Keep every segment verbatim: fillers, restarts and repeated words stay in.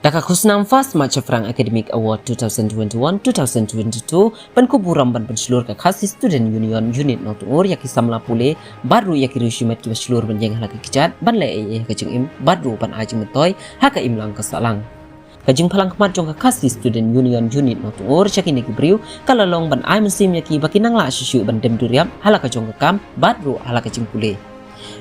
Da ka khusnam First March Shaphrang Academic Award two thousand twenty-one two thousand twenty-two, ban kup burom ban pynshlur ka Khasi Student Union Unit Nongtngur ïa ki samla pule bad ruh ïa ki riewshimet kiba shlur ban ïeng ha la ka kjat ban leh ei ei ha ka jingim bad ruh ban ai jingmyntoi ha ka imlang ka sahlang. Ka jingphalang khmat jong ka Khasi Student Union Unit Nongtngur sha kine ki briew ka la long ban ai mynsiem ïa ki ba kin nang lah shuh shuh ban dem duriap ha la ka jong ka kam bad ruh ha la ka jingpule.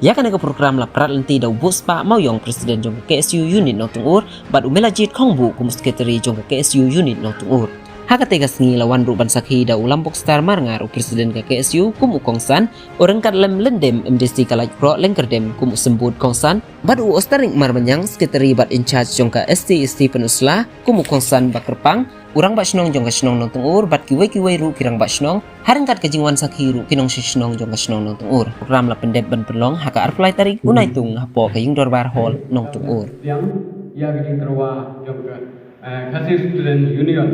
Ïa kane ka program la prat lynti da u Buspah Mawïong, President jong ka K S U Unit Nongtngur, bad u Melajit Khongbuh kum u Secretary jong ka K S U Unit Nongtngur. Ha katei ka sngi la wan ruh ban sakhi da u Lambok Star Marngar, u President ka K S U, kum u kongsan, u Ryngkatlem Lyndem, M D C ka Laitkroh Lyngkyrdem, kum u symbud kongsan, bad u Ostarik Marmanyang, Secretary bad in charge jong ka S T S T Pynursla, kum u kongsan ba kyrpang, u Rangbah Shnong jong ka shnong Nongtngur bad kiwei kiwei ruh ki Rangbah Shnong, ha ryngkat ka jingwan sakhi ruh ki nongshong shnong jong ka shnong Nongtngur. Program la pyndep ban pynlong ha ka arphew lai tarik u Naitung hapoh ka Ïingdorbar Hall, Nongtngur. Ïa ka jingtyrwa jong ka, eh, Khasi Student Union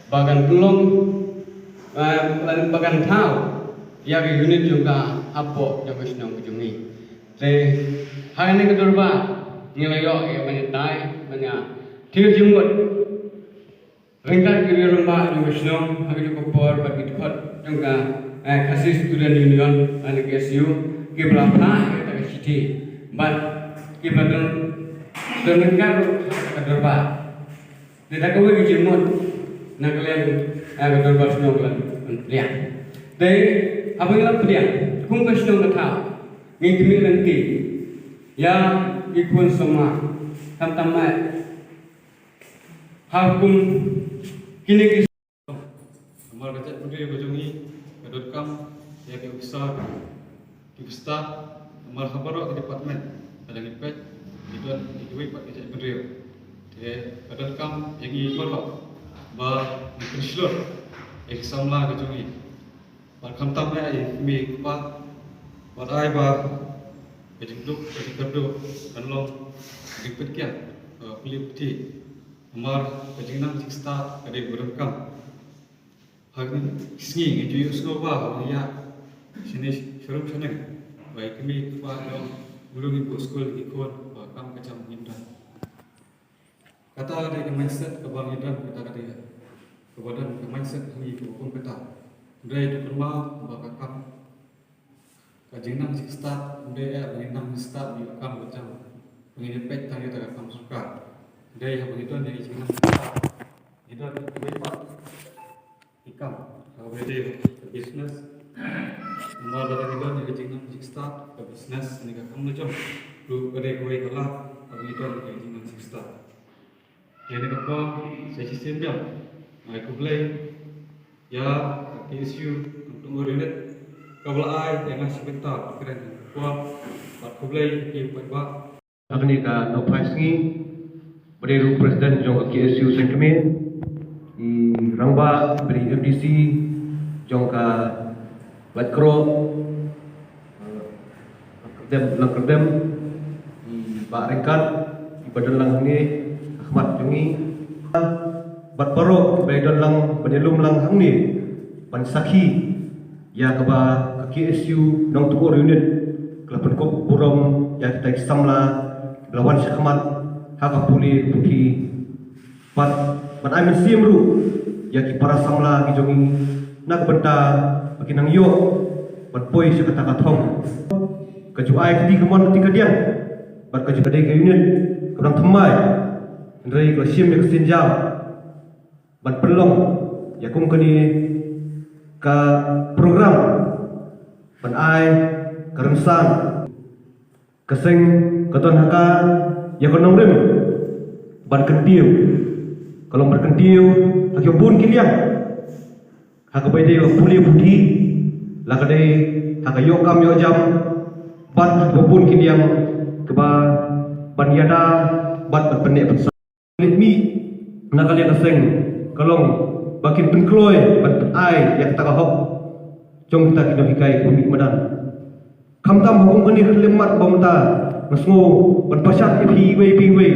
ba kan pynlong, eh, ba kan thaw ïa ka unit jong ka hapoh jong ka shnong ka jong ngi. Te ha kane ka dorbar ngi la ïoh ïa ban ïadei ban ïa thied jingmut ryngkat ki rangbah jong ka shnong ha ka juh ka por bad ki dkhot jong ka, eh, Khasi Student Union, eh, K S U, kiba la phah ïa kata ka shithi bad kiba don, don ryngkat ruh ha ka dorbar. Te da kawei ka jingmut na ka liang, eh, ka dorbar shnong ka la pdiang. Te haba ngi la pdiang kum ka shnong ka thaw, ngi khmih lynti ïa ki khun samla, khamtam eh ha kum kine ki. Namar ka jaitbynriew ka jong ngi ka donkam ïa ki officer, ki officer, namar ha baroh ki department, lada ngi peit, ngi don ïa kiwei pat ki jaitbynriew. Te ka donkam ïa ngi baroh ba ngin pynshlur ïa ki samla ki jong ngi. Bad khamtam eh ïa i kmie i kpa, bad ai ba ka jingduk ka jingkyrduh kan long ka jingpynkhiah, eh, pule puthi. Namar ka jingnang jingstad ka dei kaba donkam. Ha kine ki sngi ngi ju ïohsngew ba ha ïa shane sharum shaneng ba i kmie i kpa jong ngi ruh ngin buh skul ïa ki khun ba kam ka jam ngim don. Kata ka dei ka mindset kaba ngi don, kata ka dei kaba don ka mindset ha ngi kaba kum kata. Hynrei to kynmaw ba ka kam ka jingnang jingstad, ym dei eh ba ngi nang jingstad ïa ka kam ka jam, ba ngin ïa peit tang ïa ka kam sorkar. Dei haba ngi don ïa ka jingnang jingstad, ngi don ïa kiwei pat ki kam, haba ngi dei ka business. Namar lada ngi don ïa ka jingnang jingstad, ka business ne ka kam la jong ruh ka dei kawei ka lad haba ngi don ïa ka jingnang jingstad. Ïa kane ka por sa shisien biang nga ai khublei ïa ka K S U Nongtngur Unit kaba la ai ïa nga shi bynta ban kren ha kane ka por. Bad khublei ïa ki paidbah. Ha kane ka nongphai sngi ba dei ruh president jong ka K S U Sengkmie, i rangbah, ba dei M D C jong ka Laitkroh, eh, Kyrdem, Lyngkyrdem, i Bah Ryngkat, iba don lang hangne ha khmat jong ngi. Bad baroh kiba don lang ban ïalum lang hangne ban sakhi ïa kaba ka K S U Nongtngur Unit ka la pynkup burom ïa kita ki samla kiba la wan shakhmat ha ka pule puthi. Bad ban ai mynsiem ruh ïa ki para samla ki jong ngi na ka bynta ba kin nang ïoh ban poi sha kata ka thong. Ka ju ai kti kamon kti kadiang bad ka ju, ka dei ka unit kaba dang thymmai, hynrei ka la shim ïa ka sienjam ban pynlong ïa kum kane ka program ban ai ka rynsan. Ka seng ka don ha ka ïa ka nongrim ban kyntiew. Ka long ban kyntiew ha ki bun ki liang, ha kaba ïadei bad pule puthi, la ka dei ha ka ïoh kam ïoh jam, bad ha ki bun ki liang kiba ban ïada bad ban pynneh pynsah. Leit mih na ka liang ka seng ka long ba kin pynkloi ban pyn-ai ïa kata ka hok jong kita ki nonghikai kiba mih madan. Khamtam ha kum kane ka khyllipmat ba mynta nga sngew ban pyrshah ïa phi iwei pa iwei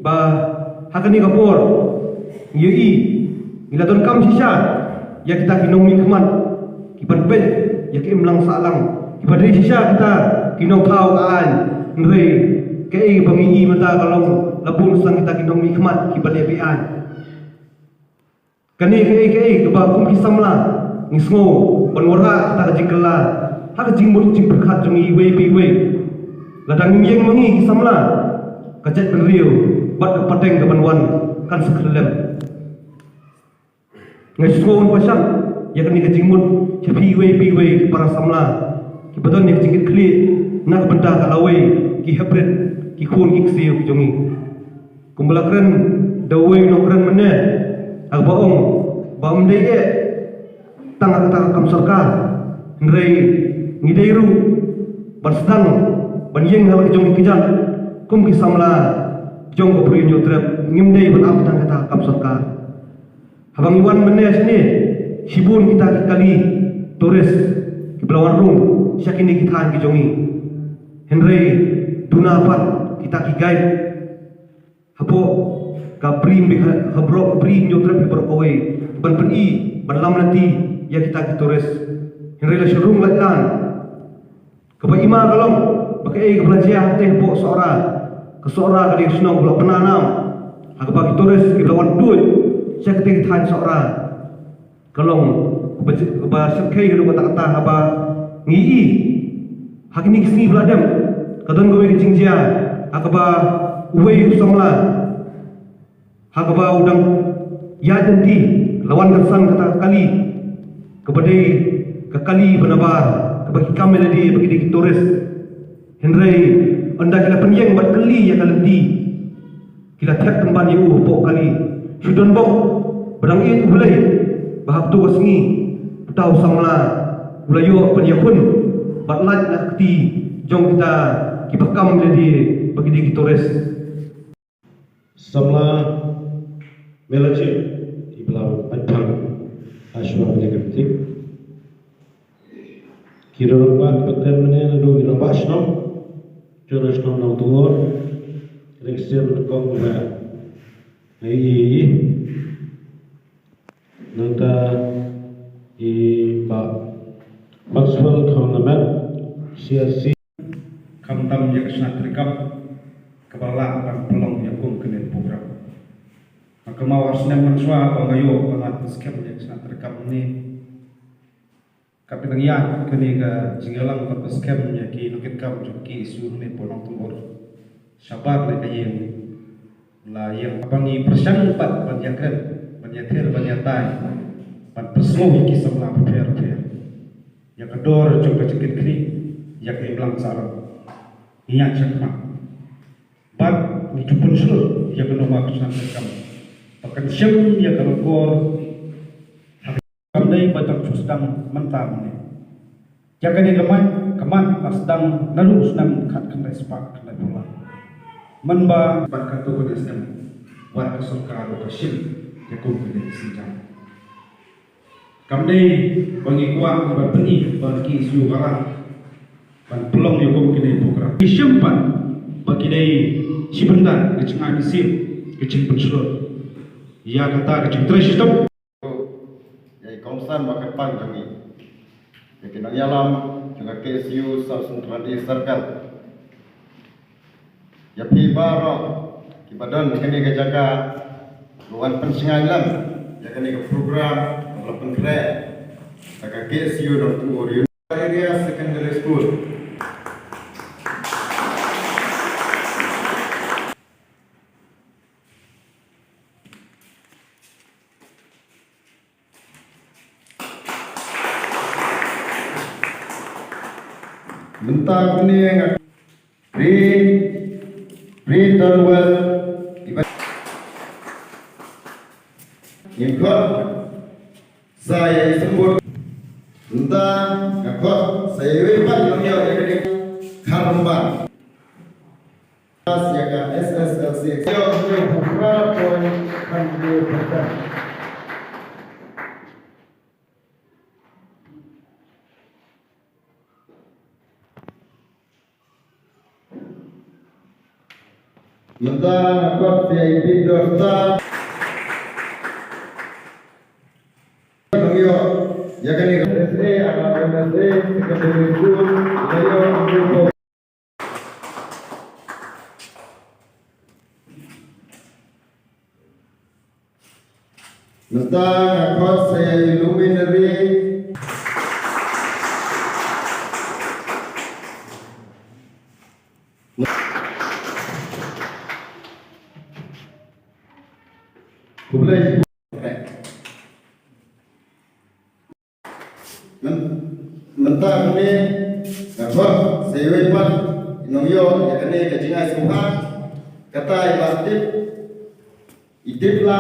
ba ha kane ka por ngi ïohi ngi la donkam shisha ïa kita ki nongmihkhmat kiban peit ïa ka imlang sahlang, kiba dei shisha kita ki nongthaw ka aiñ. Hynrei Kaei ba ngi i mynta ka long la bun san kita ki nongmihkhmat kiba leh be-aiñ. Kane kaei kaei kaba kum ki samla ngi sngew ban wanrah kita ka jingkylla ha ka jingmut jingpyrkhat jong ngi iwei pa iwei. Lada ngim ïeng ma ngi ki samla, ka jaitbynriew bad ka pateng kaban wan kan sa khyllem. Nga sngew ban pynshai ïa kane ka jingmut sha phi iwei pa iwei ki para samla kiba don ïa ka jingkitkhlieh na ka bynta ka lawei ki hapdeng ki khun ki ksiew ki jong ngi. Kumba la kren da uwei u nongkren mynne, ha kaba ong ba ym dei eh tang ha kata ka kam sorkar, hynrei ngi dei ruh ban sdang ban ïeng ha la ka jong ki kjat kum ki samla jong ka Bri Hynñiewtrep, ngim dei ban ap tang ha kata ka kam sorkar. Haba ngi wan mynne shane, shibun kita ki kali tourist kiba la wan rung sha kine ki thaiñ ki jong ngi. Hynrei duna pat kita ki guide hapoh ka Bri Mekha-, ha baroh ka Bri Hynñiewtrep baroh kawei ban pyni, ban lam lynti ïa kita ki tourist. Hynrei la shu rung lait lan. Kaba ima ka long ba kaei kaba la jia hangtei hapoh Sohra, ka Sohra ka dei ka shnong kaba la pynanam ha kaba ki tourist kiba la wan tuid sha katei ka thaiñ Sohra. Ka long kaba, kaba shyrkhei haduh katta katta haba ngi i ha kine ki sngi ba la dep ka don kawei ka jingjia ha kaba uwei u samla ha kaba u dang ïaid lynti, la wan kynsan kata ka kali kaba dei ka kali ba nabar kaba ki kam ïa lade ba ki dei ki tourist. Hynrei ynda ki la pynïeng bad kylli ïa ka lynti, ki la thep pynban ïa u hapoh kali. Shu donbok ba dang ïeit U Blei ba ha kato ka sngi uta u samla u la ïoh ban ïakhun bad lait na ka kti jong kita kiba kam ïa lade ba ki dei ki tourist. Samla Melachip, i bla Baitang, Ashwa Media Committee. Ki rangbah ki ba kren mynne naduh ki rangbah shnong, jong ka shnong Nongtngur, Christian Kong ba. Ngi i nangta i Bah Maxwell Khongnamet, C S C. Khamtam ïa ka shna treikam kaba la lah ban pynlong ïa kum kane ka program. Nga kynmaw ar snem mynshuwa ba nga ïoh ba ngan pynskhem ïa ka shna treikam ne. Katba nang ïa kane ka jingïalang ban pynskhem ïa ki nongkitkam jong ki issue ne pynlong tyngur. Shabar ne ka ïing la ïeng ba ngi pyrshang pat ban ïakren, ban ïathir, ban ïatai, ban pynsngew ïa ki samla bapher bapher. Ïa ka dor jong ka jingkitkhlieh ïa ka imlang sahlang. Ngi ïaid shakhmat bad ngi ju pynshlur ïa ka nongwei ka shnong treikam ba kan shem ïa ka longkor. Kam dei ba dang shu sdang mynta mynne. Ïa kane ka mat, ka mat la sdang naduh u snem khatkhyndai spah khyndaiphew lai. Mynba bad katto katne snem wat ka sorkar ruh ka shim ïa kum kine ki sienjam. Kam dei ba ngi kwah ban pyni ba ki issue ka la ban pynlong ïa kum kine ki program. Ngi shem pat ba ki dei shi bynta ka jingïaid mynsiem, ka jingpynshlur ïa kata ka jingtrei shitom. Ïa i kongsan ba kyrpang jong ngi, ïa ki nongïalam jong ka K S U South Central East Circle. Ïa phi baroh kiba don ha kane ka jaka, ba wan pynshngaiñ lang ïa kane ka program kaba la pynkhreh da ka K S U Nongtngur Area Secondary School. Mynta kane nga Pre, Pre Tolwel, iba ngim khot sa ïa i symbol. Mynta nga khot sa ïa iwei pat i nongïoh ïa kane ka Kharumban. Pass ïa ka S S L C. Ïoh hynñiew phew phra point hynriew percent. Mynta nga khot ïa i Pete Dorsta. Nongïoh ïa kane ka S A, ala M S A Secondary School, la ïoh hynñiew phew. Mynta nga khot sa ïa i luminary. Khublei. Myn-, mynta kane nga khot sa iwei pat i nongïoh ïa kane ka jingai sngewbha, kata i Bah Tip, i Tip la